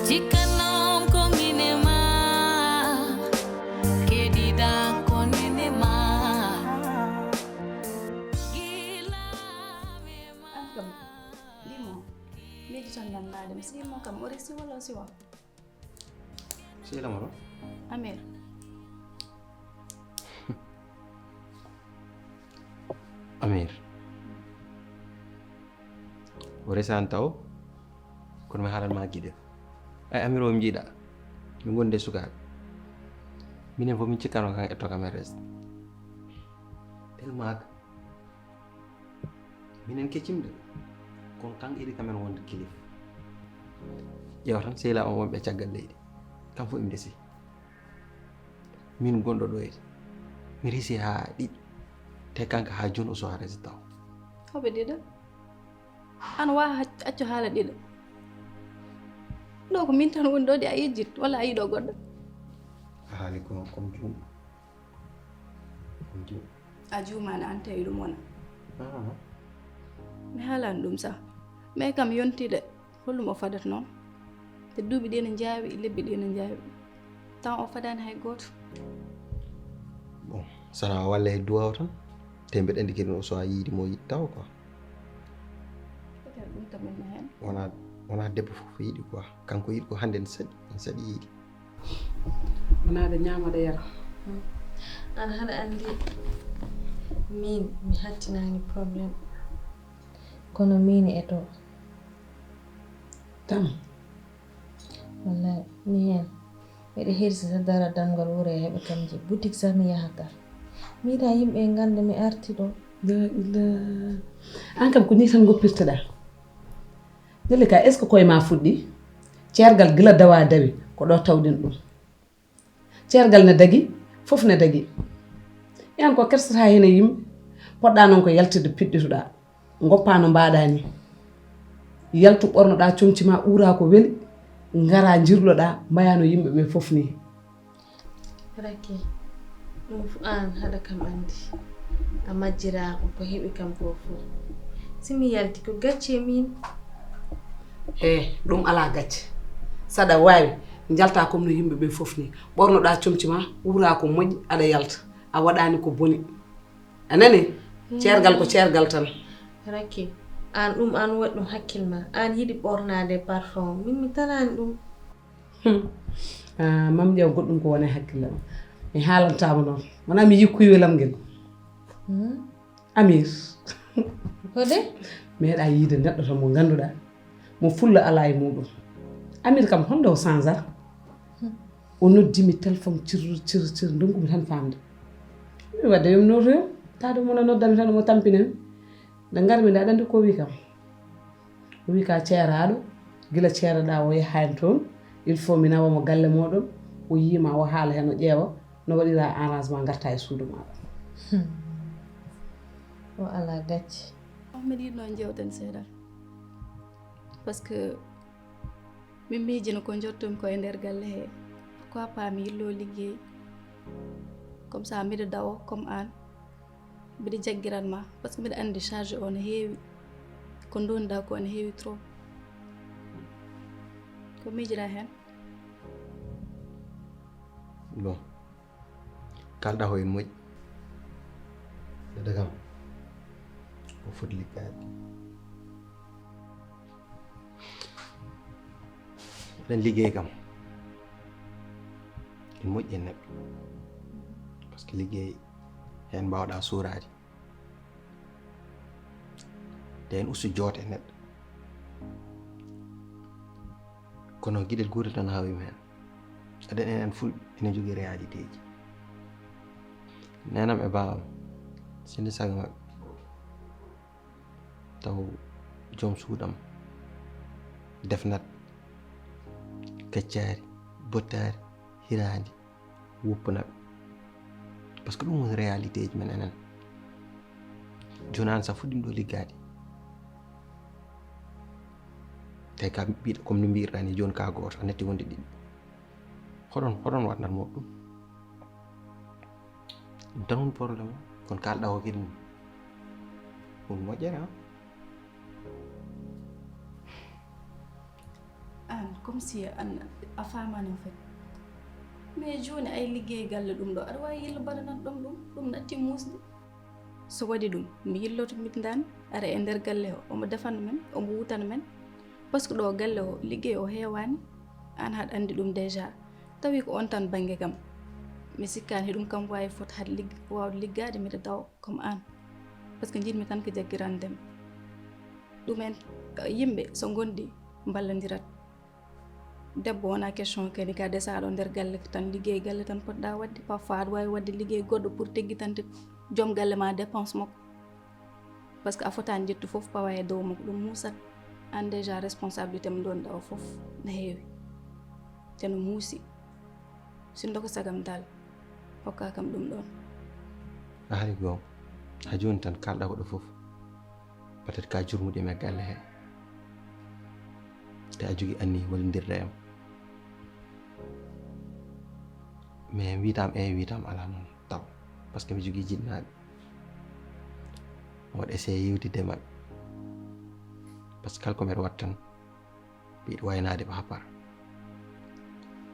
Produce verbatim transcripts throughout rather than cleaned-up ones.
Jikkanam ko min e ma, keɗiɗa ko min e ma. Gila mi e ma. An kam, limo, miɗo tan nannaade mi simo kam, o resi wala o siwa? Sehil am o ɗo? Amir. Amir. O resaani taw, kono mi haalan ma giɗo. Ay, Amir o mi jiiɗa. Min ngondi e sukaaɓe. Minen fof min cikkano kan etto kam e res. Tellement que minen keccim de. Kono kan iri kamen wonde kilifa. Ƴeewa tan sehilaaɓe am wonɓe caggal leydi. Kam fof emi resi. Min gonɗo ɗo e mi resi haa ɗiɗi. Te kanko haa jooni o suwaa resi taw. Hoɓe ɗiɗo? An wa accu haala ɗiɗo. Ɗo ko min tan woni ɗo de a yejjit walla a yiɗo goɗɗo? A haali ko comme juum. Comme juum. A juumaani an tawi ɗum wona. Ah. Mi haalaani ɗum sax. Mais kam yonti de. Holɗum o fadata noon? Te duuɓi ɗi ene njaawi, lebbi ɗi ene njaawi. Taw o fadaani hay gooto. Bon, sana o walla e duwaw tan. Te mbeɗa anndi kadi o so a yiidi mo yiɗi taw quoi. Peut-être ɗum tamit ne heen. Wona, wona debbo fof yiɗi quoi. Kanko yiɗi ko hannde ne saɗi, ne saɗi yiidi. Wona ɗo ñaama ɗo yara. An haɗa anndi min mi hattinaani problème. Kono min e to. Tam. Wallahi, mi heen. Miɗo hirsi tan dara damgal wuro e heɓa kam je. Boutique sax mi yahata. Mi yiɗa yimɓe ngannda mi arti ɗo. La ilaha. An kam ko ni tan goppirtoɗa. Neli ka, est-ce que koye ma fuɗɗi? Ceergal gila dawa dawi, ko ɗo tawɗen ɗum. Ceergal ne dagi, fof ne dagi. Yan ko kersata heen e yimɓe, poɗɗa noon ko yaltirde piɗɗitoɗa, goppa no mbaɗa ni. Yaltu ɓornoɗa comci ma, uura ko weli, ngara njirloɗa, mbayano yimɓe ɓe fof ni. Racky, ɗum fof an haɗa kam anndi. A majjiraako ko heɓi kam ko fof. Si mi yalti ko gacce min. E, ɗum alaa gacce. Saɗa waawi, njalta comme no yimɓe ɓe fof ni. Ɓornoɗa comci ma, uura ko moƴƴi, aɗa yalta. A waɗaani ko boni. A nani? Ceergal ko ceergal tan. Racky, an ɗum an waɗi ɗum hakkil ma. An yiɗi ɓornaade parfum. Min mi talaani ɗum. Hmm. Ah, Mam Ƴaw, goɗɗum ko wona e hakkille ma. Mi haalantama noon. Wona mi yii kuywelam ngel. Hmm. Amir. Hode? Meeɗa yiide neɗɗo tan mo ngannduɗaa. Mo fulla alaa e muɗum. Amir kam, honde o sansa? Hmm. O noddi mi téléphone cir, cir, cir, ndonku mi tan famde. Mi wadde yom noto yom. Taado mo noddami tan mo tampina mi. Nde ngarmi nde aɗa anndi ko o wi kam. O wi ka ceeraaɗo, gila ceeraɗa o yaha hen toon, il faut mi nawa mo galle moɗon, o yiima o haala hen o ƴeewa no waɗira arrangement garta e suudu maɗa. Hmm. O ala gacce. Oh, mbeɗa yiɗno jewten seeɗa. Parce que min miijino ko jottumi ko e nder galle he. Pourquoi pas mi yillo liggéey? Comme ça mbiɗa dawo comme an. Mbiɗa jaggiran ma, parce que mbiɗa anndi charge o no heewi. Ko ndonda ko no heewi trop. Ko miijiɗa heen? Bon, kalɗa ko ene moƴƴi. Neɗɗo kam, o foti liggaade. Eɗen liggey kam. Ene moƴƴi e neɗɗo. Parce que liggey heen mbaawɗa suuraade. Te en ustu joote neɗɗo. Kono giɗel gootel tan haawi men. Aɗen enen fulɓe ene jogii réalité ji. Nenam e baawam, sindi sago maɓɓe. Taw joom suudam defnat kaccaari, bottaari, hiraandi. Woppunaɓe. Parce que ɗum woni réalité ji men enen. Jooni an sa fuɗɗima ɗo liggaade. Tawi ka mbiɗa comme no mbirɗa ni jooni ka gooto a natti wonde ɗiɗi. Hoɗon hoɗon waɗnat mo ɗum? Ɗum tan woni problème o. Kono kalɗa o kadi ɗum moƴƴere ha. An, comme si an a faamaani en fait. Mais jooni ay liggey galle ɗum ɗo, aɗa waawi yillo baɗanan ɗum ɗum, ɗum natti muusde. So waɗi ɗum, mi yilloto mi daan, ara e nder galle o, omo defana men, omo wuutana men. Parce que ɗo galle o, liggey o heewaani, aan haɗa anndi ɗum déjà. Tawi ko on tan bannge kam. Mi sikkaani hiɗum kam waawi fot haɗa ligg-, waawde liggaade, miɗa dawa comme aan. Parce que njiɗmi tan ko jaggirandem. Ɗumen, eh, yimɓe so ngondi mballondirat. Debbo wona question kadi ka desaaɗo nder galle tan, liggey galle tan poɗɗa waɗde. Parfois aɗa waawi waɗde liggey goɗɗo pour teggitande joom galle ma dépense makko. Parce que a fotaani ƴettu fof pawa e dow makko, ɗum muusat. Aan déjà responsabilité mo ndonɗa o fof no heewi. Te no muusi. Sinno ko sagam dal, hokka kam ɗum ɗon. A haali goonga. Ha jooni tan kalɗa ko ɗo fof. Peut-être ka jurmude mi e galle he. Te a jogii anniya wallindirde e am. Mais wiitam e wiitam alaa noon taw. Parce que mi jogii jinnaaɓe. Waɗa essayé yewtidde e maɓɓe. Parce que kala ko mbeɗa waɗa tan, mbiɗa waynaade ko hapar.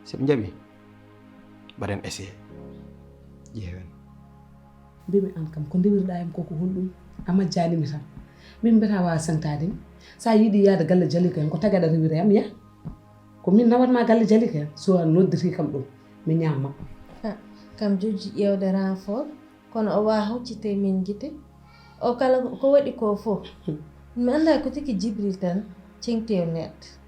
So ɓe njaɓi, mbaɗen essayé. Ƴeewen. Mbimi aan kam, ko ndewirɗa hem ko, ko honɗum? A majjaani mi tan. Min mbiyata waawa santaade mi. So a yiɗi yahde galle Jalika en, ko tagaɗa rewira yam, yah. Ko min nawatma galle Jalika en. So a nodditi kam ɗum, mi ñaama. Ha, kam jojji ƴeewde renfort, kono o waa huccite min gite. O kala ko waɗi ko fof. Mi anndaa ko tigi Jibril tan, ceŋti o net,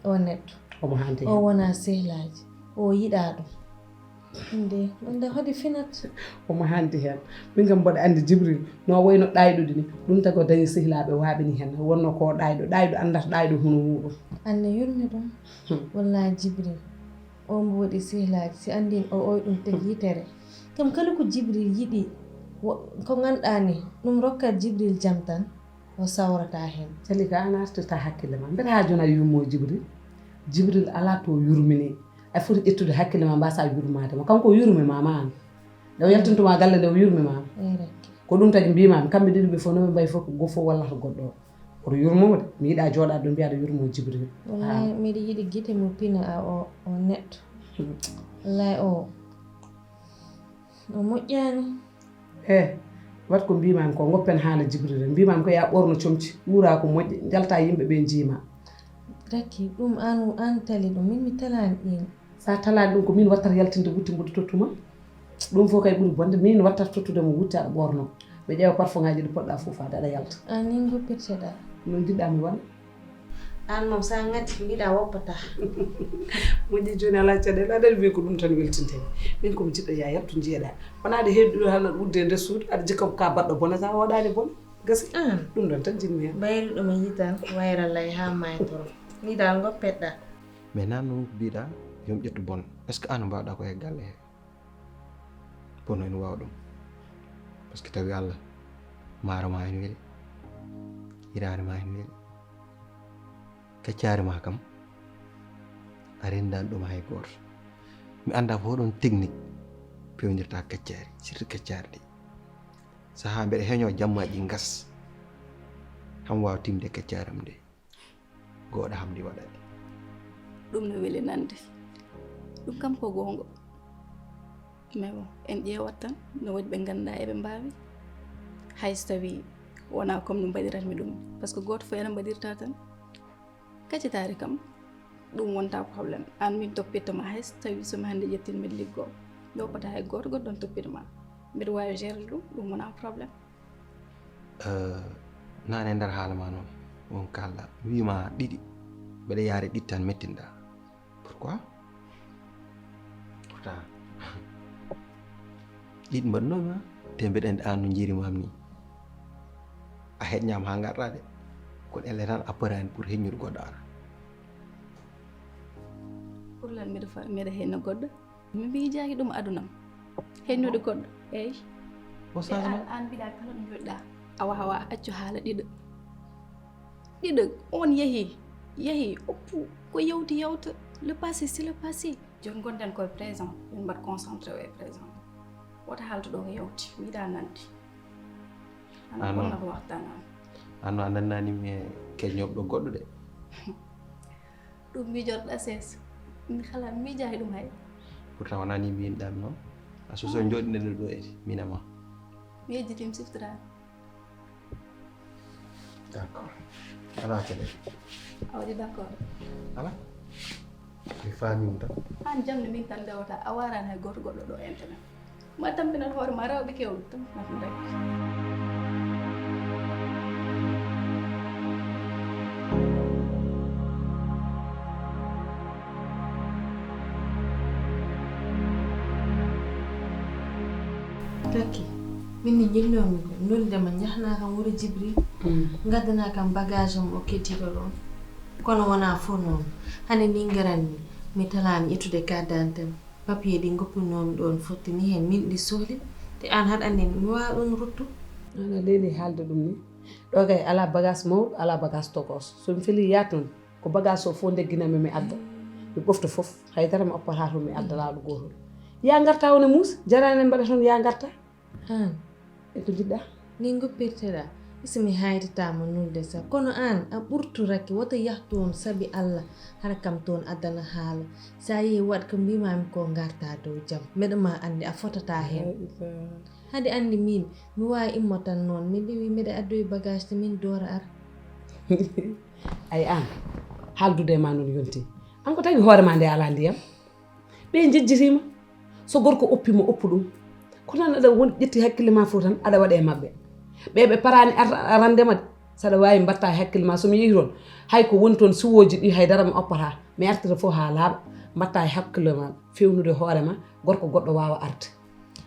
o netto. Omo hannde O hen. Wona sehlaaji, o yiɗaa ɗum. Nde, nde hoɗi finat. Omo hannde hen. Min kam mboɗo anndi Jibril, no wayno ɗayɗude ni. Ɗum tagi o dañi sehilaaɓe waaɓe ni hen. Wonno ko ɗayɗo, ɗayɗo anndata ɗayɗo hono muuɗum. Anne yurmi ɗum. Hmm. Wallahi Jibril, o mbo waɗi sehilaaji, si anndin o oy ɗum teg yitere. Kam kala ko Jibril yiɗi, wo-, ko ngannduɗaa ni, ɗum rokkat Jibril jam tan, o sawrata hen. Jalika, an artirta hakkille ma. Mbeɗa haa jooni a yurmo Jibril. Jibril alaa to yurmini. A foti ƴettude hakkille ma, mbasa yurmaade mo. Kanko o yurmi ma, ma an. Nde o yaltintuma galle nde o yurmi ma. Eyi, rek. Ko ɗum tagi mbimami, kamɓe ɗiɗo ɓe fof no ɓe mbayi fof ko gofo wallata goɗɗo o. Oto yurmo mo de. Mi yiɗa jooɗaade ɗo mbiya aɗa yurmo Jibril. Wallahi, ah, miɗo yiɗi gite mo pina a o, o neɗɗo. Hmm. Wallahi o, o moƴƴani. E, wat ko mbimami ko, goppen haala Jibril en. Mbimami ko ya ɓorno comci, ɓuura ko moƴƴi, njalta yimɓe ɓe njiima. Racky, ɗum an, an tali ɗum, min mi talani ɗin. Sa talani ɗum ko min wattata yaltinde wutte mboɗo tottuma. Ɗum fof kay ɓuri bonde, min wattata tottude mo wutte aɗa ɓorno. Ɓe ƴeewa parfum ngaji ɗi poɗɗa fof faade aɗa yalta. An ni goppirteɗa. No jiɗɗa mi waɗa? An moom sa ngati mbiɗa woppata. Moƴƴi jooni ala caɗeele, aɗa wi ko ɗum tan weltintemi. Min komi jiɗɗo ya yaltu jiyeɗa. Wona aɗa heewi ɗo hala udde nder suudu, aɗa jikka ko ka baɗɗo bona, sa woɗani bona. Gasi. An. Ɗum ɗon tan jinmi hen. Bayluɗo mo yitan wayra lay ha maytoro. Ni dal goppetɗa. Mais nan noon ko mbiɗa, yomi ƴettu bon. Est-ce que an mbawɗa ko e galle he? Bon, ene waawa ɗum. Parce que tawi Allah maaro ma ene weli, hiraare ma ene weli. Kaccaari ma kam, a renndaani ɗum hay gooto. Mi anndaa ko hoɗon technique peewnirta kaccaari, surtout kaccaari ndi. Sahaa mbeɗa heñoo jammaaji ngas, ham waawa timde kaccaari am nde. Gooɗo hamdi waɗani. Ɗum no weli nande. Ɗum kam ko goonga. Mais bon, en ƴeewat tan, no waɗi ɓe ngannduɗaa eɓe mbaawi. Hay so tawii wonaa comme no mbaɗiratmi ɗum. Parce que gooto fof ene mbaɗirta tan. Kaccitaari kam, ɗum wontaa problème. Aan min toppitto ma hay so tawii so mi hannde ƴettin mbeɗa liggoo. Mi woppata hay gooto goɗɗo ɗon toppito ma. Mbeɗa waawi gérer ɗum, ɗum wonaa problème. Eh, nane e nder haala ma noon, on kaalɗa, wiima ɗiɗi, mbeɗa yaare ɗiɗi tan mettinɗa. Pourquoi? Pourtant, ɗiɗi mbaɗnoomi, ha? Te mbeɗa anndi aan no njiiri maam ni. A heƴñaama haa ngarɗa de. Kono elle tan a poraani pour heññude goɗɗo ara. Pour lan mbeɗa fa-, mbeɗa heñna goɗɗo? Mi miijaaki ɗum aduna am. Heñnude goɗɗo, eey. O E changement? Aan, aan mbiɗa kala ɗo njoɗɗa, a waawaa accu haala ɗiɗo. Ɗiɗo, on yehi, yehi, oppu, ko yawti yawta. Le passé, c'est le passé. Jooni ngonɗen koye présent, min mbaɗ concentré o e présent. Wota haaltu ɗo ko yawti, mi yiɗa nande. An Ah, non. Bonna ko waxtaan am. Aan no a nannani mi e keñoɓɗo goɗɗo de. Ɗum miijorɗa sees. Mi kala mi miijaaki ɗum hay. Pourtant wonaa ni mbiyinɗaa mi noon. A soso jooɗinɗen ɗo eti, min e ma. Mi yejjitiima siftoraade. D'accord. Alaa kadi. A waɗi d'accord. Alaa. Mi faamiima tan. Aan jam ne min tan ndewata, a waaraani hay gooto goɗɗo ɗo internet. Ma tampinat hoore ma rewɓe keewɗi tan nafnday. Taki, min ni njillomi ko nulde ma njahna kam wuro Jibril. Ngaddana kam bagage am o keddito ɗon. Kono wona fof noon. Hande ni ngaranmi, mi talani ƴettude carte d'identité am. Papier ɗi ngoppinomi ɗon fottini hen min ɗi sohli. Te an haɗa andi mi wawa ɗon ruttu. Ana leli haalde ɗum ni. Ɗo kay ala bagage mawɗo, ala bagage tokos. So mi feli yaat noon, ko bagage o fof ndegginami mi adda. Mi ɓofta fof. Hay dara mi oppata toon mi adda laaɗo gootol. Ya ngarta wona muus, jarani en mbaɗa toon ya ngarta. Aan, e ko njiɗɗa? Ni ngoppirteɗa, isi mi haytatama nulde sa. Kono aan, a ɓurtu rakke, wota yah toon sabi Allah, hara kam toon addana haala. Sa yehi waɗ ko mbimami ko garta dow jam. Meɗa ma andi a fotata hen. Hade andi min, mi wawi immo tan noon. Mi ɗewi meɗa addoyi bagage te min doora ar. Ay aan, haaldude e ma noon yonti. An ko tawi hoore ma nde ala ndiyam? Ɓe njejjitima. So gorko oppi mo oppu ɗum. Ko tan aɗa won ƴetti hakkille ma fof tan aɗa waɗa e maɓɓe. Ɓe ɓe parani arande ma de. Saɗa wawi mbatta e hakkille ma somi yehi toon. Hay ko woni toon siwoji ɗi haydara mi oppata. Mi artira fof ha laaɓa. Mbatta e hakkille ma fewnude hoore ma gorko goɗɗo wawa arde.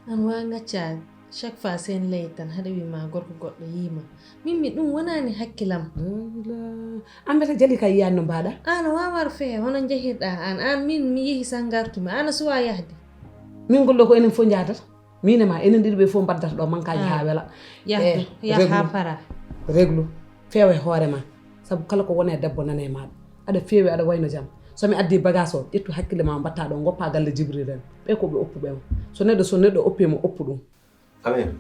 An wawa gacca chaque fois sen ley tan haɗa wima gorko goɗɗo yima. Min mi ɗum wonani hakkilam. An mbiyata jali ka yiyani no mbaɗa. An a wawar fehe hono jehirɗa an an min mi yehi sa gartumi an a suwa yahde. Min golɗo ko enen fof jadata. Min e ma enen ɗiɗo ɓe fof mbaddata ɗo mankaji ha wela. Yahdu yah ha para. Reglu fewa e hoorema. Sabu kala ko wone debbo nane maɗa. Aɗa fewi aɗa wayno jam. Somi addi bagage o ƴettu hakkille ma mbatta ɗo goppa galle Jibril en. Ɓe ko ɓe oppuɓe ma. So neɗɗo so neɗɗo oppi mo oppu ɗum. Amir,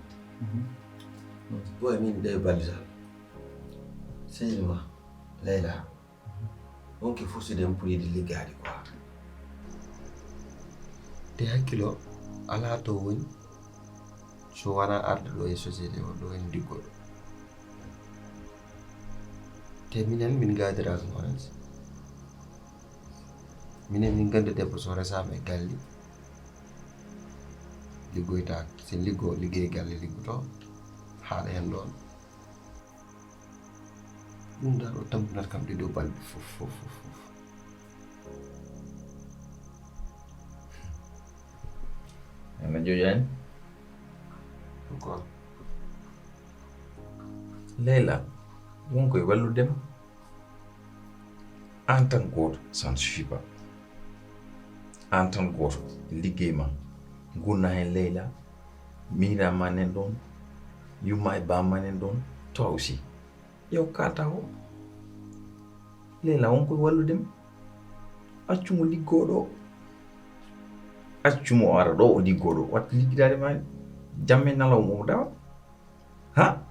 ɓooy min ɗe ballital. Sehil ma, Layla, wonki furside en pour yiɗi liggaaɗi quoi. Te hakkilo alaa to woni so wanaa arde ɗo e société o ɗo en liggoɗo. Te minen min ngaadiraa ko orange. Minen min nganndi debbo so resaama e galle liggoytaako, so liggo liggey galle liggotoo haaɗa heen ɗoon. Ɗum dal o tampinata kam ɗiɗo balɗe fof fof fof fof. Ena joƴani. Pourquoi? Leyla, won koye walludema. Aan tan gooto, ça ne suffit pas. Aan tan gooto, liggey ma, ngurna heen Leyla, miñiraa ma nen ɗoon, yumma e baam ma nen ɗoon, toi aussi. Ƴeew kaalta ko. Leyla, won koye walludema. Accu mo liggoo ɗo. Accu mo o ara ɗo o liggoo ɗo. Watta liggidaade ma jamma e ñalawma omo dawa. Ha?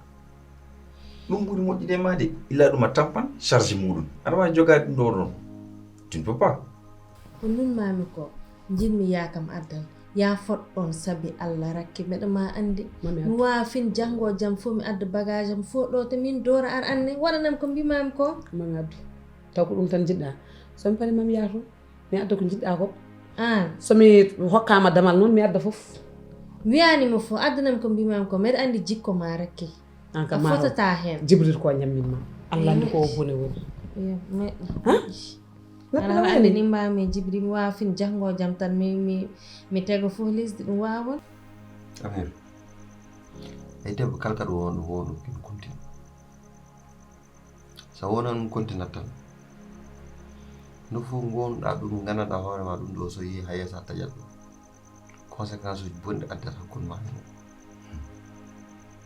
Ɗum ɓuri moƴƴude e ma de. Ila ɗum a tampan charge muɗum. Aɗa waawi jogaade ɗum ɗo ɗon. Tu ne peux pas. Ko nunmaami ko, njiɗmi yaa kam addan. Yaa fot ɗon sabi Allah rakke, mbeɗa ma anndi. Mi waawa fin janngo jam fof mi adda bagage am fof ɗo te min doora ar anne waɗanam ko mbimaami ko. Mami addu. Taw ko ɗum tan njiɗɗa. So mi parii mami yaa toon. Mi adda ko njiɗɗa ko. Aan. So mi hokkaama damal noon mi adda fof. Wiyaani mo fof, addanam ko mbimaami ko, mbeɗa anndi jikko ma rakke. Aan kam a fotata heen. Jibril ko ñammin ma. Allah anndi ko o bone woni. Yo, me. Ha? Aɗa anndi ni mbaawmi e Jibril, mi waawa fin janngo jam tan mi mi mi tego fof lesdi ɗum waawon. Amir. Ay debbo kala kaɗo wonɗo wonɗo kin kuntin. So wonaa ɗum kontinat tan, nde fof ngonɗaa ɗum nganndanɗaa hoore maa ɗum ɗoo so yehii haa yeeso a taƴat ɗum, conséquence uji bonɗi addat hakkunde maa e mum.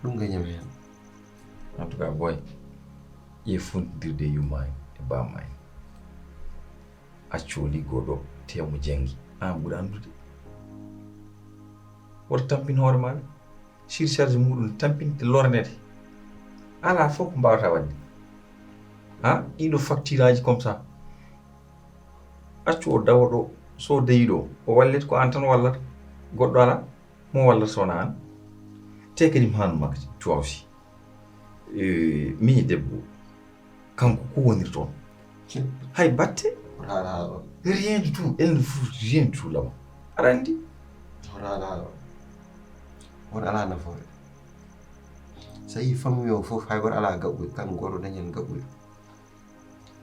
Ɗum gañam heen. En tout cas boy, ƴeew fontindirde e yumma en e bamma en. Accu o liggoo ɗo, te omo janngi, aan ɓuri anndude. Woto tampin hoore maa de. Surcharge muɗum tampinte lornete. Alaa fof ko mbaawata waɗde. Ha ɗiɗo facture aji comme ça. Accu o dawa ɗo, so o dawi ɗo, o wallet ko an tan wallata. Goɗɗo alaa mo wallata so wonaa an. Te kadi mi haalno ma kadi, toi aussi. Eh, miñi debbo, kanko ko woniri toon? Hay batte. Wota haala haala on. Rien du tout, elle ne fout rien du tout là-bas. Aɗa anndi? Wota haala haala on. On alaa nafoore. So a yii famille o fof, hay gooto alaa gaɓɓude, kanko gooto dañi heen gaɓɓude.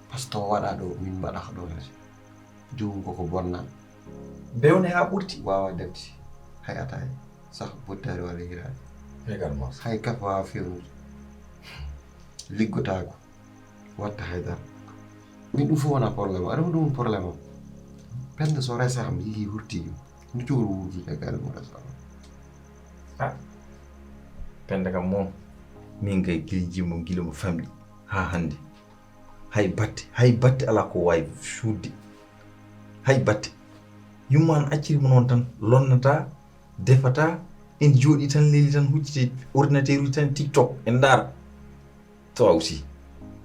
Par ce que to waɗa ɗo, min mbaɗa ko ɗo kadi. Joomum koko bonna. Bewne haa ɓurti. Waawa dañde hay ataaya, sah bottaari walla hiraade. Également. Hay kaf waawa fewnude. Liggotaako. Watta hay dara. Min ɗum fof wonaa problème am. Aɗa ɗum problème am. Penda so resa kam, yii hurti ɗum. No cowru wuurdude e galle mum resa kam. Ah, Penda kam moom, min kay gila jimmo gila mo famɗi haa hannde. Hay batte, hay batte alaa ko waawi suuɗde. Hay batte. Yumma an acciri mo noon tan, lonnataa, defataa, en jooɗii tan, leli tan, hucciti ordinateur uji tan, TikTok, en ndaara. Toi aussi.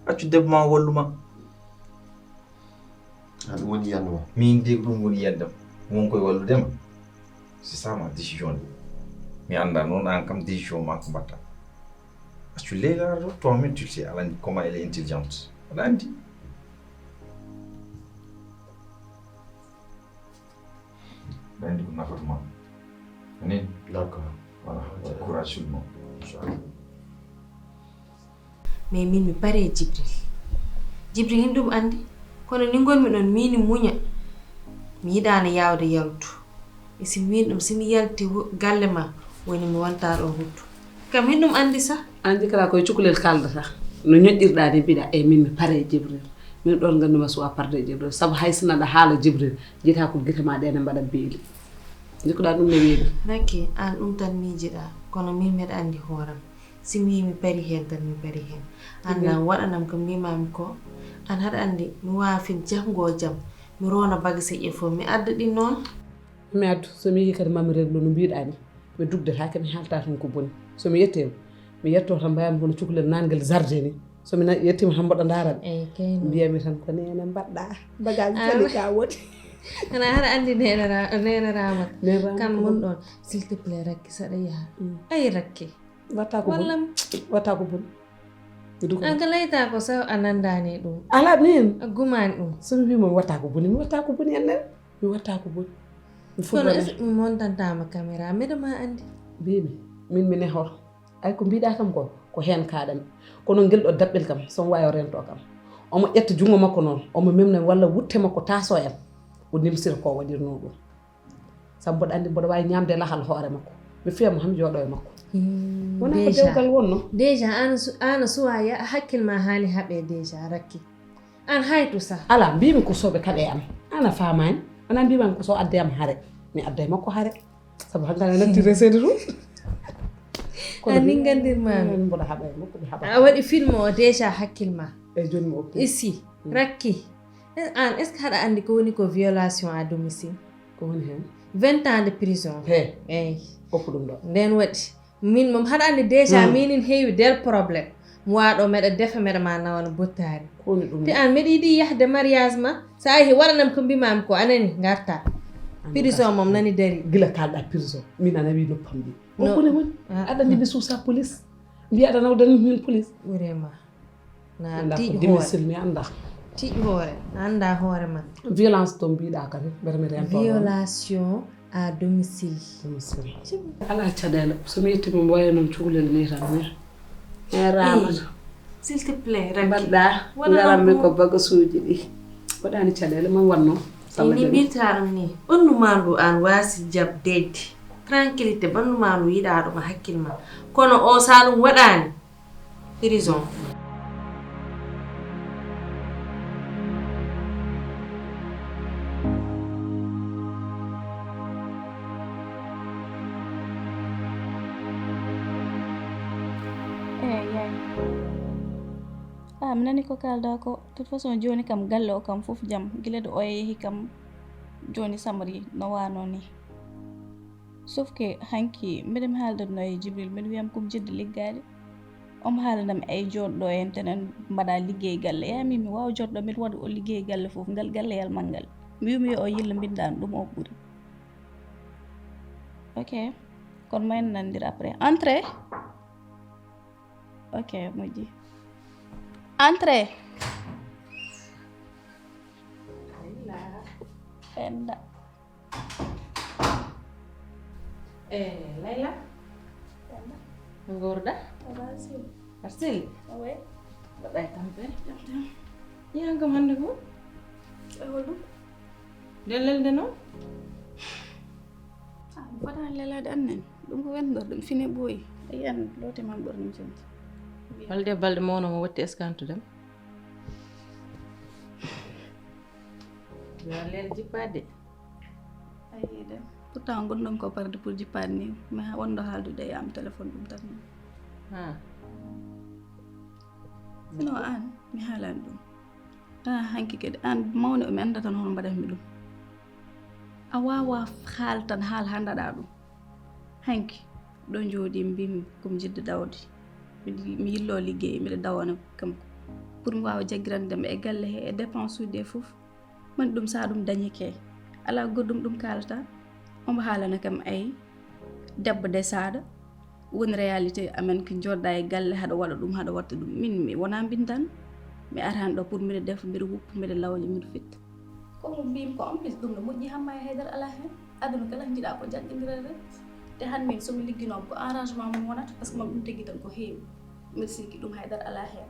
Accu debbo ma wallu ma. Ah, ɗum woni yiyannde ma? Min de ko ɗum woni yiyannde am. Won koye wallude ma. C'est ça ma décision de. Mi annda noon aan kam décision ma ko mbaɗta. Accu Leila ɗo, toi-même tu sais, aɗa anndi comment elle est intelligente. Aɗa anndi. Aɗa anndi ko nafata ma. Anin? D'accord. Voilà. Courage seulement. Inchallah. Mais min mi pare e Jibril. Jibril hin ɗum anndi. Kono ni ngonmi ɗon, miin mi muña. Mi yiɗaano yaawde yaltu. E si mi wiin ɗum, si mi yalti wu-, galle ma, woni mi wonta ɗo wuttu. Kam hin ɗum anndi sa. Anndi kala koye cukalel kaaldata. No ñoƴƴirɗaa ni mbiɗa, e min mi pare e Jibril. Min ɗon ngannduma suwa parde e Jibril. Sabu hay sinno aɗa haala Jibril, jiyata ko gite ma ɗe ne mbaɗa beeli. Jikkuɗaa ɗum ne weeli. Rakki, aan ɗum tan miijiɗaa, kono min mbeɗa anndi hooram. Si mi wiyi mi pari heen tan, mi pari heen. Aan Mhm. na waɗanam ko mbiimaami ko. Aan haɗa anndi mi waawa fin jahngoo jam. Mi roona bagage e fof, mi adda ɗi noon. Mi addu, so mi yii kadi mami reglu no mbiiɗaa ni. Mi dugdetaake, mi haalta tan ko boni. So mi yettiima, mi yetto tan mbayam kono cukalel naatngel jardin ni. So mi na-, yettiima tan mboɗo ndaara mi. Eey, kay noon. Mbiyami tan ko neene mbaɗɗa. Bagage Ah. jali ka woni. Ana haɗa anndi neene Ra-, neene Ramata. Neene Ramata Kam ko mun boni. Ɗoon, s'il te plaît, Rakki, saɗa yaha. Mm. Ay, Rakki. Watta ko boni. Wallam. Watta ko boni. Mi duka An ka layta ko sa a nanndaani ɗum. Alaa min. A gumaani ɗum. So mi wii mo mi watta ko boni, mi watta ko boni en nen. Mi watta ko boni. Mi Kono foti est-ce que mi montantaama caméra? Mbeɗa ma anndi. Mbiymi, min mi nehor. Ay ko mbiɗa kam ko, ko heen kaaɗami. Kono ngel ɗo daɓɓel kam, so mi waawi o rento kam. Omo ƴetta junngo makko noon, omo memna mi walla wutte makko taasoo am. O nimsira ko waɗirnoo ɗum. Sabu mboɗo anndi mboɗo waawi ñaamde lahal hoore makko. Mi fiya mo haa mi jooɗo e makko. Hmm, Wonaa ko déjà. Dewgal wonno. Déjà, aan su-, aan suwaa ya-, hakkil ma haani haɓe déjà, Rakki. Aan haytu sa. Alaa, mbiymi ko so ɓe kaɓe am. Aan a faamaani. Wonaa mbiymi ko so adde am hare. Mi adda e makko hare. Sabu hankala natti resede ɗum. Kono Aan ni nganndirmaami. Mboɗo haɓa e makko, mi haɓa. A waɗi film o déjà hakkil ma. E jooni mi oppi. Ici, Mm. Rakki. Eh, aan, est-ce que haɗa anndi ko woni ko violation à domicile? Ko woni heen? Vingt ans de prison. He. Eey. Oppu ɗum ɗo. Ndeen waɗi. Min moom haɗa anndi déjà Mm. minin heewi del problème. Mi waa ɗo meɗa defa, meɗa ma nawana bottaari. Ko woni ɗum? Te aan meɗa yiɗi yahde mariage ma. So a yehi waɗanam ko mbimaami ko, a nani, ngarta. An Prison ka- moom nani dari. Gila kalɗa prison. Min a nawi noppam ɗi. No. Oppu ne woni. Ah, Aɗa anndi ah. Ɓe suusa police. Mbiya aɗa nawdani min police. Vraiment. Na Annda ko tiiɗi hoore. Domicile mi annda. Tiiɗi hoore. Annda hoore ma. Violence to mbiɗa kadi, mbeɗa mi rento ɗon. Violation à domicile. Domicile. Alaa caɗeele. So mi yettiima mi waya noon cukalel ni tan, mais. Eh, Ramata. S'il te plaît, Rakki. Mbaɗɗa, Wona ngarammi ɗon ko bagasuuji ɗi. Waɗaani caɗeele, man wannoo. Samba Ni Jami. Mbirtaa ɗum ni. Ɓanndu maa ndu aan waasi jaɓdeede. Tranquillité, ɓanndu maa ndu yiɗaa ɗum e hakkil ma. Kono o, so a ɗum waɗaani, prison. Eey, yaay. Ah, mi nani ko kaaldaa ko. Toute façon, jooni kam, galle o kam fof jam. Gila ɗo oya yehi kam, jooni Samari no waanoo ni. Sauf que hanki, mbeɗa mi haaldanno e Jibril, mbeɗa wiyam ko mi jeddi liggaade. Omo haalanam ay jooɗɗo en tenen mbaɗa liggey galle. Yaa min mi waawa jooɗɗo mbeɗa waɗa o liggey galle fof, ngal galle yalmal ngal. Mbiyumi yo o yillo mbindaano ɗum, o ɓuri. Ok. Kono ma en nanondir après. Entrée. Ok, moƴƴi. Entrée. Penda. Eh, Layla. Penda. Ngorda. Abasil. Arsili. Awe. Baɗa e tampere. Yan kam hannde ko? E holɗum? Nden lelde noon? Ah, mi fotani lelade annen. Ɗum ko wendor ɗum fine ɓooyi. Ayi an loote man ɓorni jonti. Balde balde mawno mo watti eskantude. Yo leer jippaade. Ayi de. Pourtant gonɗon ko parde pour jippaade ni. Mais wonɗo haaldude e am téléphone ɗum tan. Ha. Sinon an mi haalani ɗum. Ah, hanki kadi an mawne o mi annda tan hono mbaɗanmi ɗum. A wawa haal tan haal ha ndaɗa ɗum. Hanki ɗo jooɗi mbimi komi jiɗde dawde. Mi yillo liggey miɗo dawana kam pour mi wawa jaggirandema e galle he e dépense uji ɗi fof. Moni ɗum sa ɗum dañike ala goɗɗum ɗum kalata. Omo haalana kam ay debbo desaɗo woni réalité amen ko jooɗɗa e galle haɗa waɗa ɗum haɗa watta ɗum min mi wona mbindan. Mi arani ɗo pour mbiɗa defa mbiɗa wuppa mbiɗa lawña mbiɗa fitta. Komo mbimi ko en plus ɗum no moƴƴi hamma e haydara ala hen. Aduna kala jiiɗa ko jaggindiral rek. Te han min somi ligginoma ko arrangement mum wonata par ce que mami ɗum teggi tan ko heewi. Mbiɗa sikki ɗum haydara ala hen.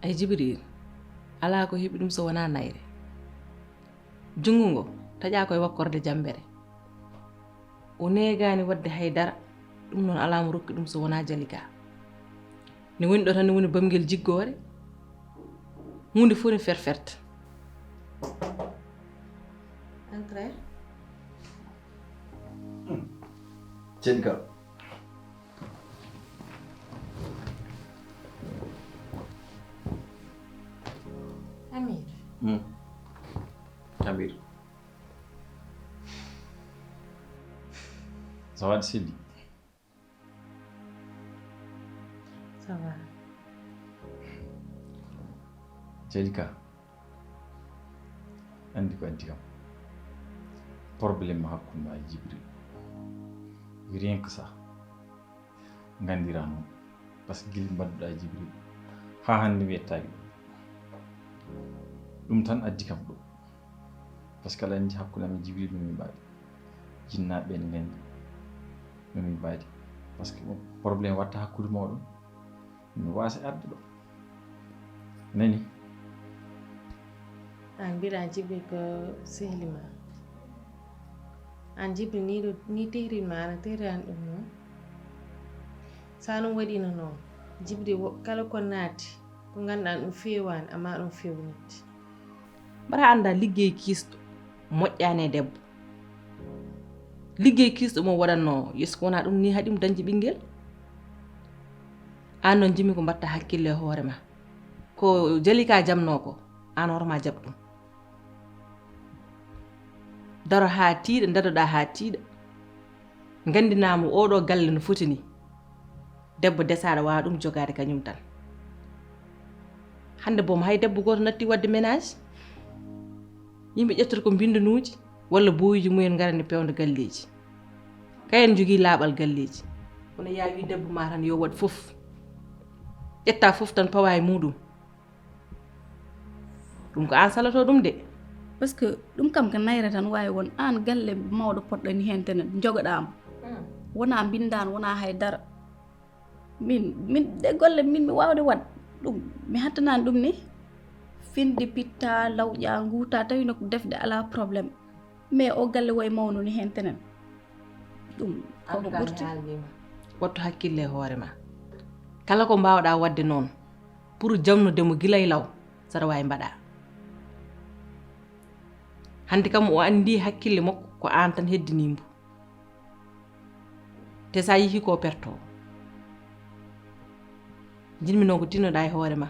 Ay jibril, ala ko heɓi ɗum so wona nayre. Junngo ngo taƴa koye wakkorde jammbere. O neegaani waɗde hay dara. Ɗum noon alaa mo rokki ɗum so wonaa Jalika. Ne woni ɗo tan ne woni bamngel jiggoore. Huunde fof ne ferferte. Entrée. Jalika. Amir. Amir. Ça va, Sylvie? Ça va. Jalika, anndi ko addi kam. Problème hakkunde ma e Jibril. Rien que ça. Nganndiraa noon. Par ce que gila mbaɗduɗaa Jibril haa hannde mi yettaaki ɗum. Ɗum tan addi kam ɗo. Par ce que aɗa anndi hakkunde am e Jibril no min mbaɗi. Jinnaaɓe ɓe ne nganndi no min mbaɗi. Par ce que problème watta hakkunde mooɗon. Mi waasa arde ɗo. Nani? An mbiɗa Jibril ko sehli ma. An Jibril ni ɗo ni tehrin ma ana tehri an ɗum noon. Sa ɗum waɗino noon Jibril kala ko naati ko ngannduɗaa ɗum feewaani amma ɗum feewniti. Mbaɗa annda liggey kiisɗo moƴƴaani e debbo. Liggey kiisɗo mo waɗatnoo yeeso ko wonaa ɗum ni haɗi mo dañde ɓinngel. Aan noon njimmi ko mbaɗta hakkille e hoore ma. Ko Jalika jaɓnoo ko aan hoore ma jaɓ ɗum. Daro haa tiiɗa, dadoɗaa haa tiiɗa. Nganndinaa mo ooɗoo galle no foti ni. Debbo desaaɗo waawa ɗum jogaade kañum tan. Hannde boom hay debbo gooto natti waɗde ménage. Yimɓe ƴettata ko mbinndanuuji walla booyuuji mumen ngarani peewda galleeji. Kay en njogii laaɓal galleeji. Kono yaawi debbo ma tan yo waɗ fof. Ƴetta fof tan pawa e muuɗum. Ɗum ko aan saloto ɗum de. Par ce que ɗum kam ko nayre tan waawi won aan galle mawɗo poɗɗo ni heen tene jogoɗaama. Wonaa mbinndaan wonaa hay dara. Min min ɗe golle min mi waawde waɗ ɗum mi hattanaani ɗum ni. Finde pitta lawƴa nguuta tawi no defde alaa problème. Mais o galle wayi mawnu ni heen tenen. Ɗum koko ɓurti. Wattu hakkille e hoore ma. Kala ko mbaawɗa waɗde noon pour jamnude mo gila e law saɗa waawi mbaɗa. Hannde kam o anndi hakkille makko ko aan tan heddinii mbo. Te sa yihi ko perto. Jinmi noon ko tinnoɗa e hoore ma.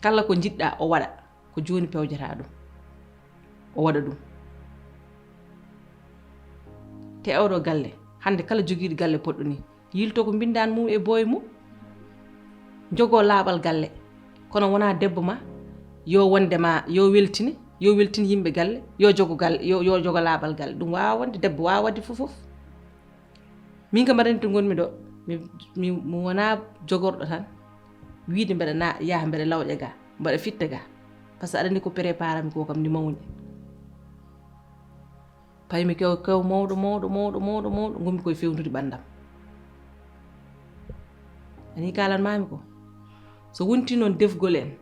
Kala ko jiɗɗa o waɗa ko jooni pewjata ɗum. O waɗa ɗum. Te oɗo galle hannde kala jogiiɗo galle poɗɗo ni yilto ko mbinndaan mum e booye mum. Njogoo laaɓal galle kono wonaa debbo ma yo wonde ma yo weltine Yo weltin yimɓe galle, yo jogo galle, yo, yo jogo laaɓal galle. Ɗum waawaa wonde, debbo waawaa waɗde fof fof. Min kam, aɗa anndi to ngonmi ɗo, mi, mi, mi wonaa jogorɗo tan, wiyde mbeɗa na-, yaha mbeɗa lawƴa ga, mbeɗa fitta ga. Par ce que aɗa anndi ko préparé mi ko kam ni mawni. Paymi kew, kew mawɗo, mawɗo, mawɗo, mawɗo, mawɗo, ngonmi koye fewndude ɓanndam. Ani kalan maami ko. So wonti noon defgol en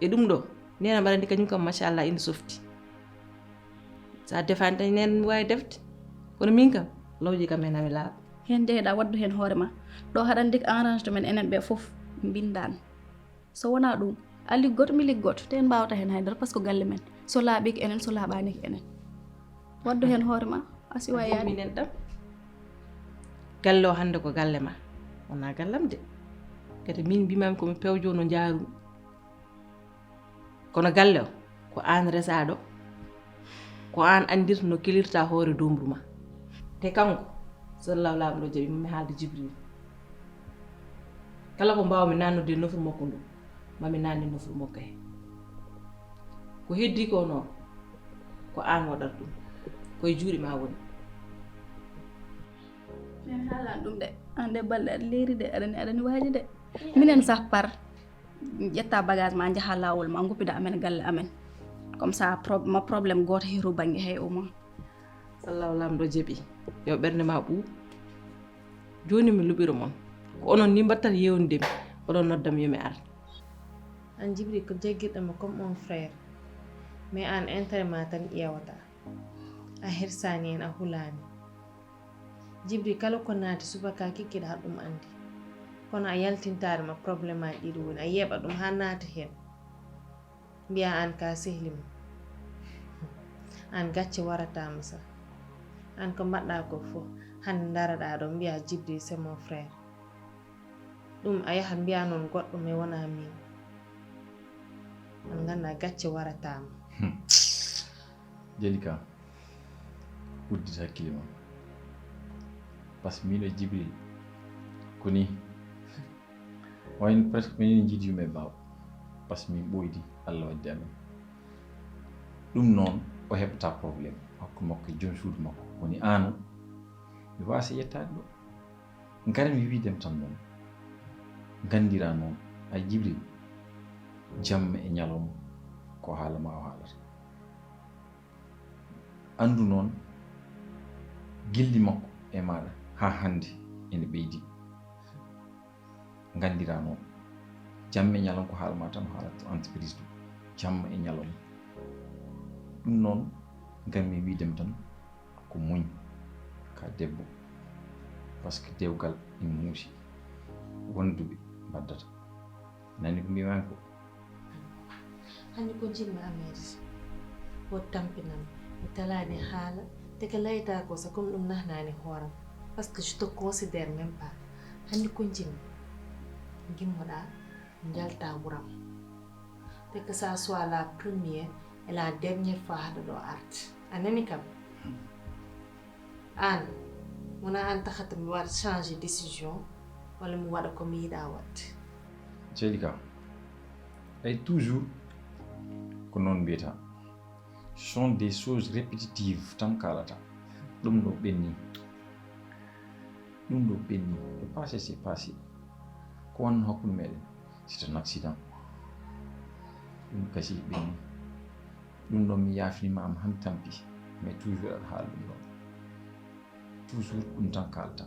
e ɗum ɗo, nena mbaɗa anndi kañum kam, machallah, ina softi. Sa defaani tan, nena mi waawi defde. Kono min kam, lawƴi kam heen hami laaɓa. Heen njeeyɗaa, waɗdu heen hoore ma. Ɗo haɗa anndi ko arrange to men enen ɓe fof, mbinndaan. So wonaa ɗum, a liggoto, mi liggoto, te en mbaawata heen hay dara, par ce que galle men. So laaɓii ko enen, so laaɓaani ko enen. Waɗdu heen hoore ma, a siwa yaade. Minen ɗam. Galle o hannde ko galle ma. Wonaa gallam de. Kadi min mbimami ko mi pewjo no njaarumi. Kono galle o, ko aan resaaɗo, ko aan anndirta no kelirta hoore doombru ma. Te kanko, so Allahu Laamɗo jaɓi, mami haalde Jibril. Kala ko mbaawmi naatnude e nofru makko ndu, mami naatne nofru makko he. Ko heddii ko noon, ko aan waɗata ɗum. Ko e juuɗe ma woni. Min haalan ɗum de. Aan de balɗe aɗa leeri de, aɗani, aɗani waaji de. Minen sah par. Ƴetta bagage ma, njaha laawol ma, nguppida amen galle amen. Comme ça, pro-, ma problème gooto heeru bannge hay au moins. So Allahu Laamɗo jaɓi, yo ɓernde ma ɓuuɓ. Jooni mi luɓiro mon. Ko onon ni mbaɗtat yeewnude mi, oɗon nodda mi yo mi ar. Aan Jibril ko jaggirɗo ma comme un frère. Mais aan intérêt ma tan ƴeewata. A hersaani heen, a hulaani. Jibril, kala ko naati subaka, kikkiɗa haɗa ɗum anndi. Kono a yaltintaare ma problème aji ɗiɗi woni, a yeeɓa ɗum haa naata heen. Mbiya aan ka sehli ma. Aan gacce warata ma sa. Aan ko mbaɗɗa ko fof, hannde ndaraɗa ɗo mbiya Jibril c'est mon frère. Ɗum a yahat mbiya noon goɗɗo, mais wonaa min. Aan ngannda gacce warata ma. Hmm. Jalika, uddit hakkille ma. Par ce que miɗo Jibril, ko ni. Wayno presque minen jiidi yumma e baaba. Par ce que min ɓooydi, Allah waddi amen. Ɗum noon, o heɓata problème hakkunde makko e joom suudu makko. Woni aan o, mi waasa yettaade ɗo. Ngarmi wiidem tan noon, nganndira noon, a Jibril, jamma e ñalawma ko haala ma o haalata. Anndu noon, gilli makko e maaɗa haa hannde ene ɓeydi. Nganndira noon, jamma e ñalawma ko haala ma tan o haalata to entreprise ɗum, jamma e ñalawma. Ɗum noon, ngarmi wiidem tan, ko muñ ka debbo, par ce que dewgal ina muusi, wonduɓe mbaddata. Nani ko mbimami ko? Hanni ko jiɗmi Ameer, woto tampinam, mi talaani haala, te ko layta ko sa comme ɗum nahnaani hooram, par ce que je te considère même pas. Hanni ko jiɗmi, gimmoɗa, njalta wuram. Te que ça soit la première et la dernière fois haɗa ɗo arde. A nani kam? Aan, wona aan taxata mi waɗa changer décision, walla mi waɗa ko mi yiɗa waɗde. Jalika, ay toujours ko noon mbiyata. Ce sont des choses répétitives tan kaalata. Ɗum ɗo ɓenni. Ɗum ɗo ɓenni. Le passé, c'est passé. Ko wonno hakkunde meɗen, c'est un accident. Ɗum kasi ɓenni. Ɗum ɗo mi yaafnima am han tampi. Mais toujours aɗa haala ɗum ɗo. Toujours ɗum tan kaalata.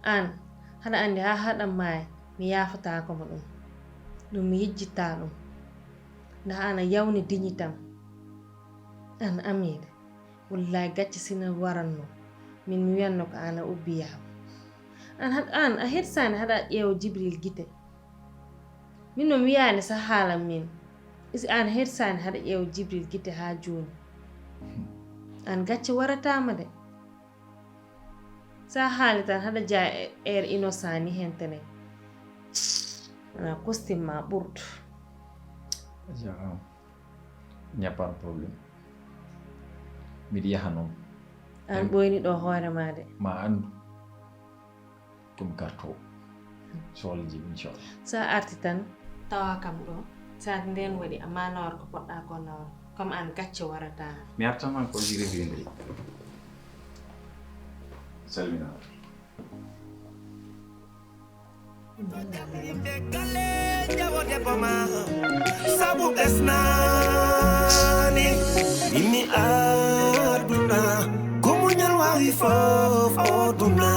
Aan, haɗa anndi haa haɗa maaya, mi yaafataako mo ɗum. Ɗum mi yejjitta ɗum. Ndax aan a yawni dignité am. Aan Amiir, wallahi gacce sina waranno. Min mi wiyanno ko aan a ubbi yaha. Aan haɗ-, aan a hersaani haɗa ƴeewa Jibril gite. Min noon wiyaani sa haalan min. Isi aan hersaani haɗa ƴeewa Jibril gite haa jooni. Aan gacce warataama de. Sa haali tan haɗa jaa e-, air innocent ni hentene. Ana costume ma ɓurɗo. A jarama. Il n'y a pas de problème. Miɗo yaha noon. Aan ɓooyni ɗo hoore ma de. Ma anndu. Ko mi gartoowo. So Allah jaɓi, inchallah. Sa arti tan, tawa kam ɗo. Sa nden waɗi a ma nawra ko poɗɗa ko nawra. Comme aan gacce warata. Mi artama ko jiri bindiri. Salmina. Sabu ɓesnani imi aduna ko muñal wawi fof o duna.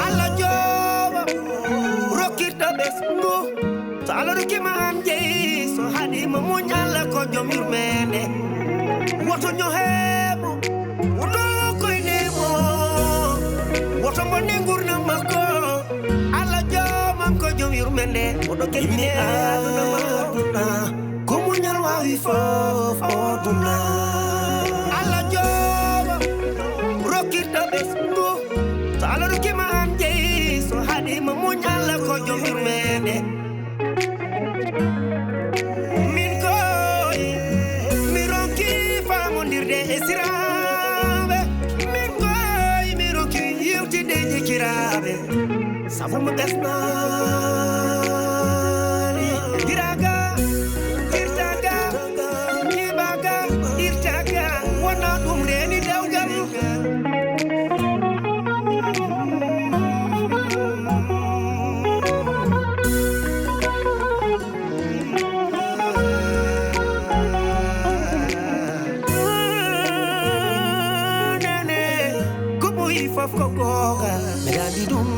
Allah jooma rokkirta ɓesngu. So Allah rokkima an jeyi so haɗima muñ Allah ko joom yurmende. Woto ñoheemo woto koynemo. Woto bonne gurdam makko. Allah joomam ko joom yurmende. Oɗo keɓine aduna ko muñal wawi fof o duna. Allah jooma rokkirta ɓesngu. So Allah rokkima an jeyi so haɗima muñ Allah ko joom yurmende. Min koy mi ronki famondirde e siraɓe. Min koy mi ronki yewtide jikiraɓe. Sabu mo ɓesnani giraga irtaga jibaga irtaga wona ɗum reni dewgal. Nene ko ɓoyi fof ko googa. Mbeɗa anndi ɗum.